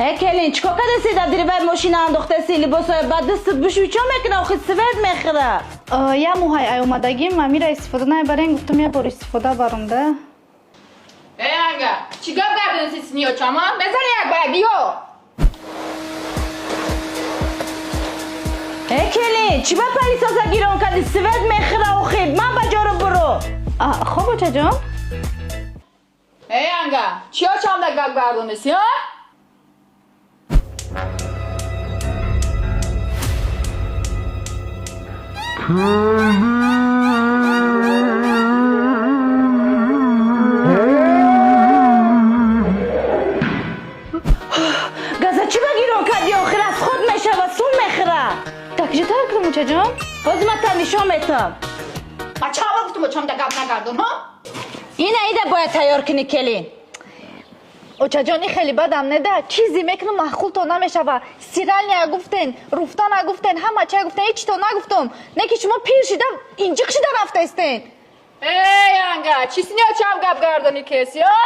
Э, келин, чикор кадаси, дар дирибай мошина андохтаси? Либосҳои бад дастат бишӯй, чо мекуна, охи свет мехӯра. Я моҳай ай омадагим, амира истифода намебарем, гуфтам, я бор истифода барам да. Э, анга, чӣ гап гардониси сини очама? Мезани як ба биё. Э, келин, чӣ ба пылесоса гирон кардӣ? Свет мехӯра, охи ман ба ҷоро буро. Хоб, очаҷон. Э, анга, чӣ очамда гап гардониси, а? Газа чӣ ба гирон кардӣ, охир аз худ мешава, сум мехӯра. Так ҷо тайёр кардам, очаҷон. Ҳозир ман та нишон метам. Ма чанд бор гуфтам, очамда гап нагардон, ҳа? Ина ида бояд тайёр кунӣ, келин. Очаҷон, и хеле бадам неда, чизе мекунам, маъқулто намешава. Стиральная гуфтен, руфтана гуфтен, ҳама чия гуфтен, ҳечито нагуфтум, не ки шумо пир шида, инҷиқ шида рафтаистен. Эй, анга, чӣ сини очам гап гардони кеси, а?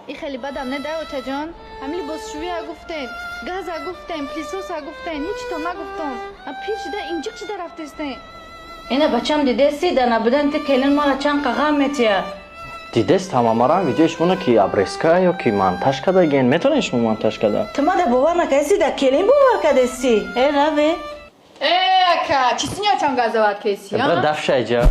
И хеле бадам неда, очаҷон. Ҳами либосшӯя гуфтен, газа гуфтен, пылесоса гуфтен, ҳечито нагуфтум. Пир шида, инҷиқ шида рафтаистен. Ина, бачам, дидеси, да набудан ти келин мара чанд қағам метия. Дидест ҳамамарам видеои шумоно, ки обрезка ё ки монтаж кардаген. Метавонед шумо монтаж карда? Ту мада бовар накардеси, да келин бовар кардеси, э, раве. Э, ака, чӣ сини очам газават кеси, Бра а? дафшайҷа.